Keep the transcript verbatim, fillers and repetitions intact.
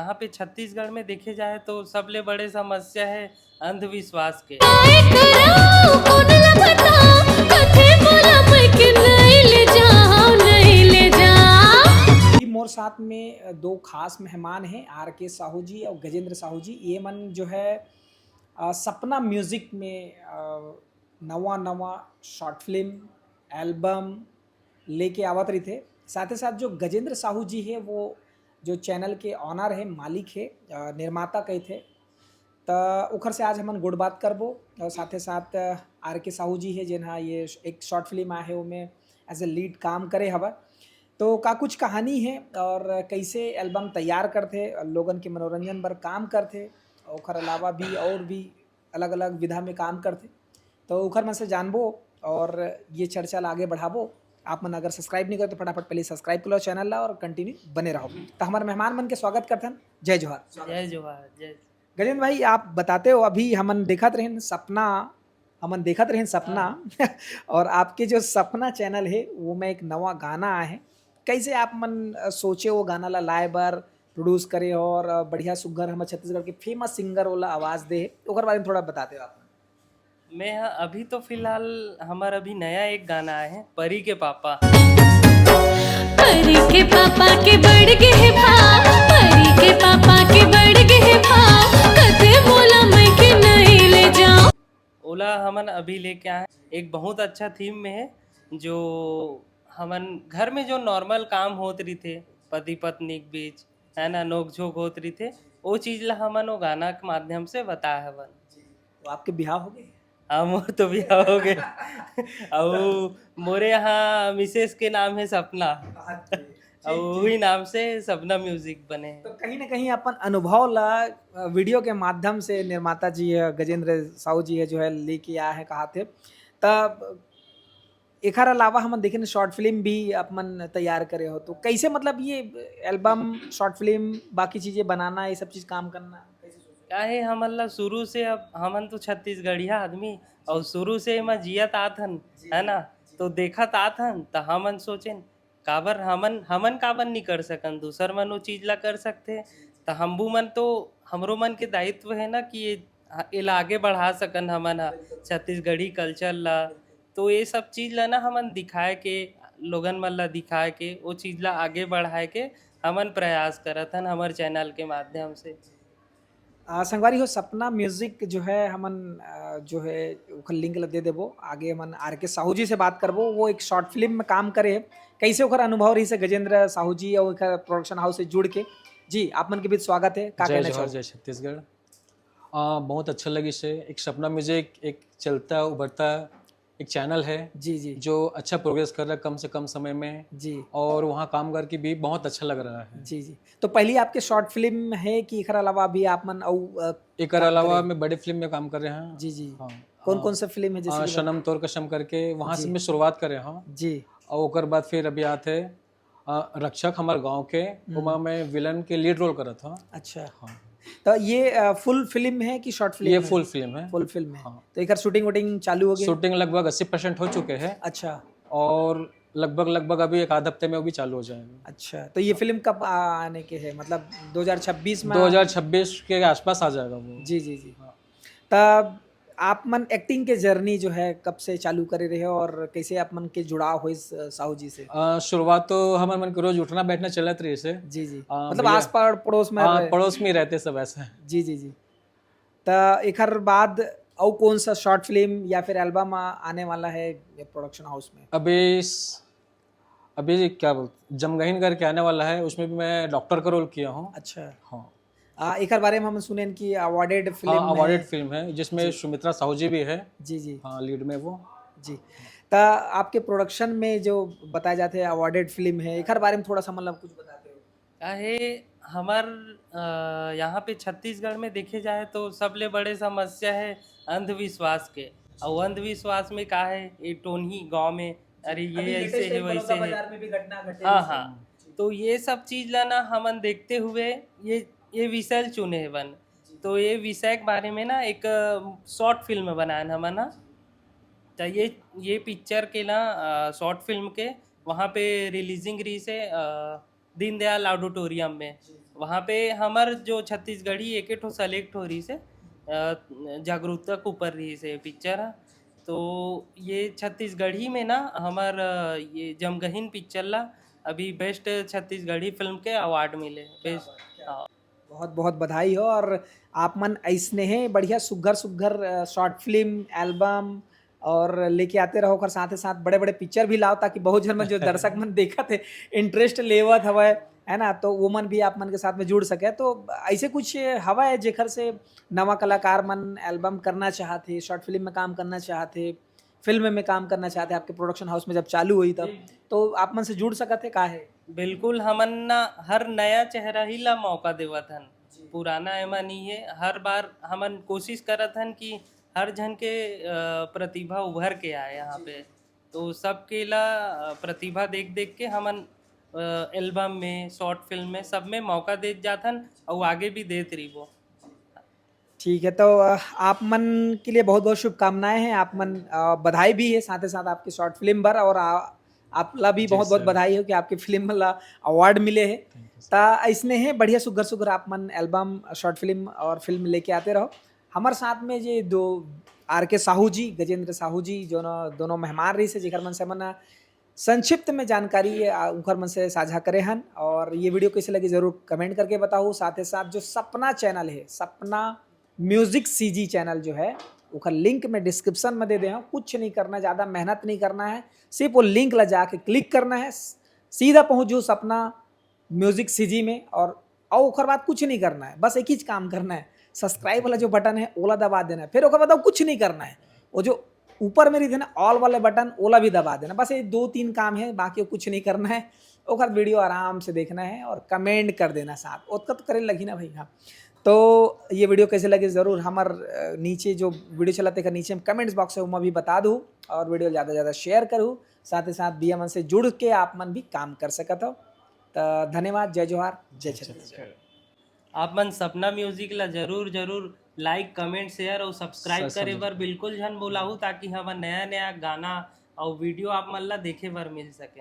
यहाँ पे छत्तीसगढ़ में देखे जाए तो सबले बड़े समस्या है अंधविश्वास के। मोर साथ में दो खास मेहमान हैं, आर के साहू जी और गजेंद्र साहू जी। ये मन जो है सपना म्यूजिक में नवा नवा शॉर्ट फिल्म, एल्बम लेके आवत रहिथे। साथे साथ जो गजेंद्र साहू जी है, वो जो चैनल के ऑनर है, मालिक है, निर्माता कहिथे, त ओखर से आज हमन गोठ बात करबो। और साथे साथ आर के साहू जी है, जेन हा ये एक शॉर्ट फिल्म आए है, ओमे एज ए लीड काम करे हवा। तो का कुछ कहानी है और कैसे एल्बम तैयार करथे, लोगन के मनोरंजन बर काम करथे, ओखर अलावा भी और भी अलग अलग विधा में काम करथे। तो ओखर मन से जानबो और ये चर्चा ला आगे बढ़ाबो। आप मन अगर सब्सक्राइब नहीं करे तो फटाफट पहले सब्सक्राइब कर लो चैनल ला और कंटिन्यू बने रहो। तो हमारे मेहमान मन के स्वागत करथन। जय जोहार। जय जोहार। जय गजेंद्र भाई, आप बताते हो, अभी हमन देखत रहेन सपना, हमन देखत रहेन सपना और आपके जो सपना चैनल है, वो में एक नवा गाना आए है। कैसे आप मन सोचे वो गाना ला लाए बर, प्रोड्यूस करे हो और बढ़िया सुग्घर हमर छत्तीसगढ़ के फेमस सिंगर ओला आवाज दे, ओकर बारे में थोड़ा बताते हो आप। मैं ह-, अभी तो फिलहाल हमार अभी नया एक गाना आए है, परी के पापा। परी के पापा के बढ़ गे हे भाव, परी के पापा के बढ़ गे हे भाव, कथे मोला मैं के नहीं ले जाओ। ओला हमन अभी लेके आए, एक बहुत अच्छा थीम में है, जो हमन घर में जो नॉर्मल काम होत रहिथे पति पत्नी के बीच, है ना, नोकझोंक होत रहिथे, वो चीज ला हमन वो गाना के माध्यम से बताए हवन। तो आपके बिहाव हो गए? हाँ, मोर तो बिहाव हो गए। अउ मोरे यहाँ मिसेस के नाम है सपना। अउ वही नाम से सपना म्यूजिक बने है। तो कहीं ना कहीं अपन अनुभव ला वीडियो के माध्यम से निर्माता जी है, गजेंद्र साहू जी है, जो है लेके आए हैं, कहा थे। तब एकर अलावा हमन देखेन शॉर्ट फिल्म भी आप मन तैयार करे हो, तो कैसे, मतलब, ये एल्बम, शॉर्ट फिल्म, बाकी चीजें बनाना, ये सब चीज काम करना कैसे सोचे? का है, हमन ला शुरू से, अब हमन तो छत्तीसगढ़िया आदमी और शुरू से एमा जियत आत हन, जी, है ना, जी। तो देखत आत हन, त हमन सोचेन काबर हमन, हमन काबर नहीं कर सकन, दूसर मन वो चीज ला कर सकथे, त हमबू मन तो, हमरो मन के दायित्व है ना कि ये, एला आगे बढ़ा सकन हमन ह छत्तीसगढ़ी कल्चर ला। तो ये सब चीज ला ना हमन दिखाए के, लोगन मन ला दिखाए के, वो चीज ला आगे बढ़ाए के हमन प्रयास करत हन हमर चैनल के माध्यम से। आ, संगवारी हो, सपना म्यूजिक जो है, हमन आ, जो है ओकर लिंक ला दे देबो। आगे हमन आर के साहू जी से बात करबो, वो एक शॉर्ट फिल्म में काम करे है, कैसे ओकर अनुभव रही से गजेंद्र साहू जी और ओकर प्रोडक्शन हाउस से जुड़ के। जी, आप मन के बीच स्वागत है, का जय कहना जोहार, चाहो? जय छत्तीसगढ़। आ, बहुत अच्छा लगी से एक सपना म्यूजिक एक चलता उभरता एक चैनल है जी जी जो अच्छा प्रोग्रेस कर रहा है कम से कम समय में जी और वहाँ काम करके भी बहुत अच्छा लग रहा है जी जी। तो पहली आपके शॉर्ट फिल्म है कि एकर अलावा भी आप मन अउ अ, एकर काम अलावा करे? मैं बड़े फिल्म में काम कर रहे हैं जी जी। हाँ। कौन कौन सा फिल्म है जैसे आ, कि बता- सनम तोर कसम करके वहाँ से जी। मैं शुरुआत करे हूँ जी। और ओकर बाद फिर अभी आते हैं आ, रक्षक हमार गांव के हम्म। ओमा मैं विलन के लीड रोल करत हूँ अच्छा। हाँ। तो ये फुल फिल्म है कि शॉर्ट फिल्म ये है? फुल फिल्म है। फुल फिल्म है हाँ। तो एक शूटिंग वूटिंग चालू हो गई शूटिंग लगभग अस्सी परसेंट हो चुके हैं अच्छा। और लगभग लगभग अभी एक आध हफ्ते में वो भी चालू हो जाएगा अच्छा। तो ये फिल्म कब आने के है, मतलब दो हज़ार छब्बीस में दो हज़ार छब्बीस के आसपास आ जाएगा वो जी जी जी। हाँ। तब आप मन एक्टिंग के जर्नी जो है कब से चालू करे रहे और कैसे आप मन के जुड़ाव हो इस साहू जी से? आ, शुरुआत तो हमर मन के रोज उठना बैठना चलत रहिस हे। जी जी। आ, मतलब भैया, आस पास पड़ोस में हाँ, रहे। पड़ोस में ही रहते सब ऐसा। जी जी जी। त एकर बाद अउ कौन सा शॉर्ट फिल्म या फिर एल्बम आने वाला है प्रोडक्शन हाउस में? अभी इस, अभी क्या बोलते, जमगहीन करके आने वाला है, उसमें भी मैं डॉक्टर का रोल किया हूँ। अच्छा। हाँ। आ, एकर बारे में हम सुनेन कि अवार्डेड फिल्म हाँ, अवार्डेड फिल्म है जिसमें सुमित्रा साहू जी भी है। जी जी। हाँ, लीड में वो। जी। त आपके प्रोडक्शन में जो बताया जाते हैं अवार्डेड फिल्म है, एकर बारे में थोड़ा सा मतलब कुछ बताते हो? काहे हमर अ, यहाँ पे छत्तीसगढ़ में देखे जाए तो सबले बड़े समस्या है अंधविश्वास के। और अंधविश्वास में का है, ये टोनही गांव में, अरे ये ऐसे है वैसे है। हाँ हाँ। तो ये सब चीज ला ना हमन देखते हुए ये ये विषय ल चुने हवन। तो ये विषय के बारे में ना एक शॉर्ट फिल्म बनाए हन हमन ह। तो ये ये पिक्चर के ना शॉर्ट फिल्म के वहाँ पे रिलीजिंग रही से दीनदयाल ऑडिटोरियम में। वहाँ पे हमर जो छत्तीसगढ़ी एक ठो सेलेक्ट हो रही से, जागरूकता के ऊपर रही से पिक्चर है। तो ये छत्तीसगढ़ी में ना हमर ये जमगहिन पिक्चर ला अभी बेस्ट छत्तीसगढ़ी फिल्म के अवार्ड मिले। बेस्ट। हाँ। बहुत बहुत बधाई हो। और आप मन ऐसने है बढ़िया सुग्घर सुग्घर शॉर्ट फिल्म, एल्बम और लेके आते रहो, और साथ ही साथ बड़े बड़े पिक्चर भी लाओ, ताकि बहुत झन मन जो दर्शक मन देखत है, इंटरेस्ट लेवत हवय, है ना, तो वो मन भी आप मन के साथ में जुड़ सके। तो ऐसे कुछ हवय जेखर से नवा कलाकार मन एल्बम करना चाहत हे, शॉर्ट फिल्म में काम करना चाहत हे, फिल्म में काम करना चाहत हे, आपके प्रोडक्शन हाउस में जब चालू होई तब, तो आप मन से जुड़ सकत हे का है? बिल्कुल, हमन ना हर नया चेहरा ही ला मौका देवत हन, पुराना एमा नहीं है। हर बार हमन कोशिश करत हन कि हर झन के प्रतिभा उभर के आए यहाँ पे। तो सबके ला प्रतिभा देख देख के हमन एल्बम में, शॉर्ट फिल्म में, सब में मौका देत जाथन और आगे भी देत रहिबो। ठीक है, तो आप मन के लिए बहुत बहुत शुभकामनाएं हैं। आप मन बधाई भी है साथ ही साथ आपकी शॉर्ट फिल्म बर, और आपला भी बहुत बहुत बधाई हो कि आपकी फिल्म ला अवार्ड मिले है। ता ऐसने है बढ़िया सुग्घर सुग्घर आप मन एल्बम, शॉर्ट फिल्म और फिल्म लेके आते रहो। हमारे साथ में ये दो आर के साहू जी, गजेंद्र साहू जी, जो दोनों मेहमान रही से, जेकर मन से मन संक्षिप्त में जानकारी उनकर मन से साझा करे हन। और ये वीडियो कैसे लगी जरूर कमेंट करके बताओ। साथ ही साथ जो सपना चैनल है, सपना म्यूजिक सीजी चैनल जो है, ओकर लिंक में डिस्क्रिप्शन में दे दे हूँ। कुछ नहीं करना, ज़्यादा मेहनत नहीं करना है, सिर्फ वो लिंक ला जाके क्लिक करना है, सीधा पहुँच जाओ सपना म्यूजिक सीजी में। और और ओकर बाद कुछ नहीं करना है, बस एक ही काम करना है, सब्सक्राइब वाला जो बटन है ओला दबा देना है। फिर ओकर बाद कुछ नहीं करना है, वो जो ऊपर में रही ना ऑल वाले बटन, ओला भी दबा देना। बस ये दो तीन काम है, बाकी कुछ नहीं करना है। ओकर वीडियो आराम से देखना है और कमेंट कर देना साथ, ओतका तो करे लगी ना भाई। हाँ, तो ये वीडियो कैसे लगे जरूर हमार नीचे जो वीडियो चलाते का नीचे में कमेंट्स बॉक्स है, ओमा भी बता दू और वीडियो ज़्यादा से ज़्यादा शेयर करू। साथ ही साथ भैया मन से जुड़ के आप मन भी काम कर सकत हो। तो धन्यवाद, जय जोहार, जय छत्तीसगढ़। आप मन सपना म्यूजिक ला जरूर जरूर लाइक, कमेंट, शेयर और सब्सक्राइब करे बर बिल्कुल झन भुलाहू, ताकि हमर नया नया गाना और वीडियो आप मन ला देखे बर मिल सके।